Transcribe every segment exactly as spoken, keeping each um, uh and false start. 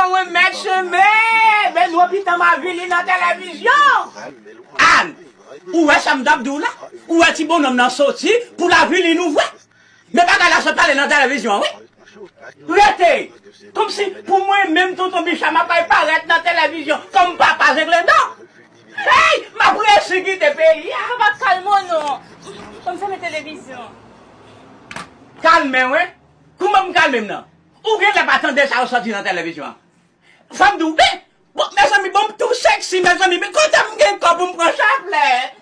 Mwen mèt chemen, men nou pitan m avili nan televizyon. Ann, ou wè sa m t ap di w la? Ou wè ti bonnonm nan soti pou l avili nou vre? Men bagay la sot pale nan televizyon an, wi. Rete! Kòmsi pou mwen menm, Tonton Bicha, m ap al parèt nan televizyon kòm papa Zenglendo. Hey! M ap resi kite peyi a. Papa, kalme w non. Fò m fèmen televizyon. Kalme w, wi. Kouman m kalme m nan? Ou genlè pa tande sa yo soti nan televizyon an. Fò m di w, men, bon, mezanmi, bon, m tou seksi, mezanmi, men kote m gen kò pou m pran chaplèt?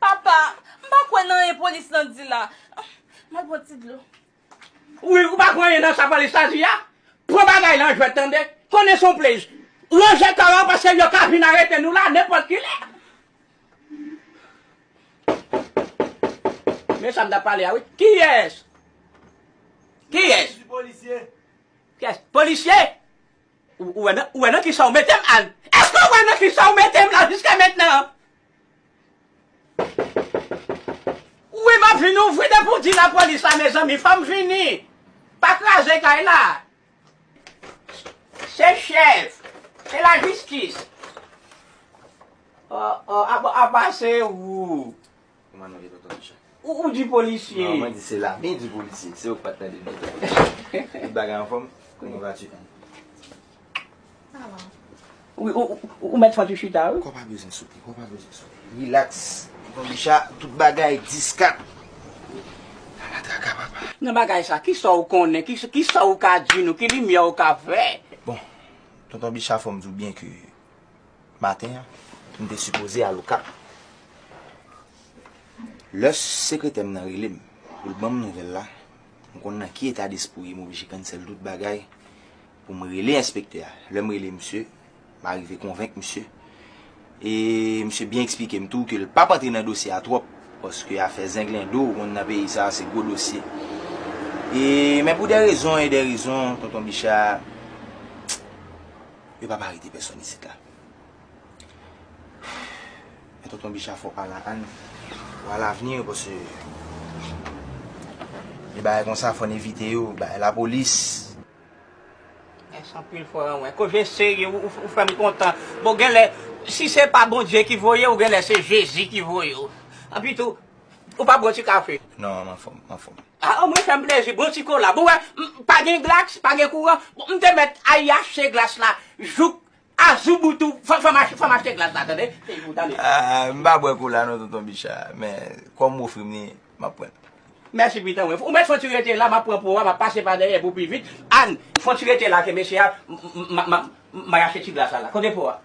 Papa, m pa kwè nan anyen polis lan di la. M al pran ti dlo. Wi, ou pa kwè anyen nan sa polis la di a? Pran bagay lan jwèt, tande. Konnen se yon plezi. Ranje kò w paske yo ka vin arete nou la nenpòt kilè. Men sa m t ap pale a, wi. Kiyès? Kiyès? Kiyès? Polisye? Ou, ou wè nan, ou wè nan kisa w mete m, Ann? Èske w wè nan kisa w mete m la jiska mentnan? Wi, m ap vin ouvri depi w di lapolis la, mezanmi, fò m vini. Pa kraze kay la. Se chèf. Se lajistis. Oh, oh, apa, apa se ou. Kòman nou ye, Tonton Bicha? Ou, ou di polisye. Non, mwen di se lame di polisye. Se ou k pa t tande m, Tonton Bicha. Tout bagay anfòm? Comment vas-tu? Wi, ou, ou, ou mèt fè ti chita, wi. Kò pa bezwen souple, kò pa bezwen souple. Rilaks. Tonton Bicha, tout bagay, dis kat. Pa matraka, papa. Nan bagay sa, kisa w konnen? Ki, kisa w ka di nou? Ki limyè w ka fè? Bon, Tonton Bicha, fò m di w byen ke maten an, m te sipoze al Okap. Lè sekretè m nan rele m pou l ban m nouvèl la, m konn nan ki eta despri w ye, m oblije cancel tout bagay pou m rele enspektè a. Lè m rele misye, m arive konvenk misye. E misye byen eksplike m tou ke l p ap antre nan dosye a twòp, paske afè Zenglendo, ou konn nan peyi sa a, se gwo dosye. E, men pou de rezon e de rezon, Tonton Bicha, yo p ap arete pèsòn isit la. Men Tonton Bicha, fò w pale a Ann. Pou alavni, paske de bagay konsa, fò n evite yo, bagay lapolis. Mèsi anpil, frè mwen. Koze serye, ou, ou, ou fè m kontan. Bon, genlè, si se pa Bondye ki voye w, genlè se Jezi ki voye w. Anpi tou, ou pa bwè ti kafe? Non, m anfòm, m anfòm. Ah, mwen fè m plezi, bon ti kola. Bon, wè, m, pa gen glas, pa gen kouran. Bon, m te mèt al achte glas la, jouk Azouboutou, fò, fò m achte, fò m achte glas la, tande? Tande, tande. Ah, m pa bwè kola non, Tonton Bicha, men kòm w ofri m li, m ap pran l. Mèsi pitan mwen. Ou mèt fè yon ti rete la, m ap pran po a, m ap pase pa dèyè pou pi vit. Ann, fè yon ti rete la ke mesye a, m, m, m, m, m, m al achte ti glas la la. Kote po a?